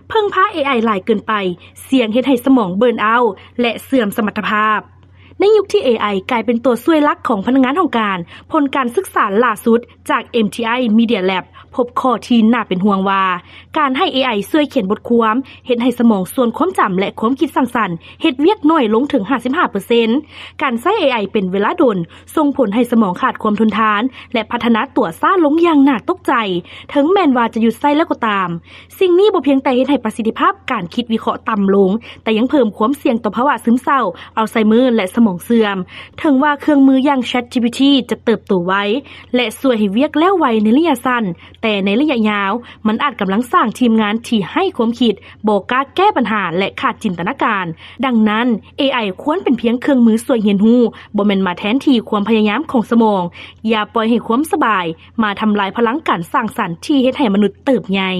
ເພິ່ງພາ ເອໄອ ຫຼາຍເກີນໄປ ສ່ຽງເຮັດໃຫ້ສະໝອງເບີນເອົາ ແລະ ເສື່ອມສະມັດຖະພາບ. ໃນຍຸກທີ່ ເອໄອ ກາຍເປັນຕົວຊ່ວຍຫຼັກຂອງພະນັກງານຫ້ອງການ, ຜົນການສຶກສາຫຼ້າສຸດຈາກ ເອັມທີໄອ Media Lab ພົບຂໍ້ທີ່ໜ້າເປັນຫ່ວງວ່າ ການໃຫ້ ເອໄອ ຊ່ວຍຂຽນບົດຄວາມ ເຮັດໃຫ້ສະໝອງສ່ວນຄວາມຈຳ ແລະ ຄວາມຄິດສ້າງສັນ ເຮັດວຽກໜ້ອຍລົງເຖິງ ຫ້າສິບຫ້າເປີເຊັນ. ການໃຊ້ ເອໄອ ເປັນເວລາດົນ ສົ່ງຜົນໃຫ້ສະໝອງຂາດຄວາມທົນທານ ແລະ ພັດທະນາຕົວຊ້າລົງຢ່າງໜ້າຕົກໃຈ, ເຖິງແມ່ນວ່າຈະຢຸດໃຊ້ແລ້ວກໍຕາມ. ສິ່ງນີ້ບໍ່ພຽງແຕ່ເຮັດໃຫ້ປະສິດທິພາບການຄິດວິເຄາະຕ່ຳລົງ, ແຕ່ຍັງເພີ່ມຄວາມສ່ຽງຕໍ່ພາວະຊຶມເສົ້າ, ອັລໄຊເມີ ແລະ ສະໝອງເສື່ອມ. ເຖິງວ່າເຄື່ອງມືຢ່າງ ChatGPT ຈະເຕີບໂຕໄວ ແລະ ຊ່ວຍໃຫ້ວຽກແລ້ວໄວໃນໄລຍະສັ້ນ, ແຕ່ໃນໄລຍະຍາວ ມັນອາດກຳລັງສ້າງທີມງານທີ່ໄຮ້ຄວາມຄິດ, ບໍ່ກ້າແກ້ບັນຫາ ແລະ ຂາດຈິນຕະນາການ. ດັ່ງນັ້ນ, ເອໄອ ຄວນເປັນພຽງເຄື່ອງມືຊ່ວຍຮຽນຮູ້, ບໍ່ແມ່ນມາແທນທີ່ຄວາມພະຍາຍາມຂອງສະໝອງ. ຢ່າປ່ອຍໃຫ້ຄວາມສະບາຍມາທຳລາຍພະລັງການສ້າງສັນທີ່ເຮັດໃຫ້ມະນຸດເຕີບໃຫຍ່.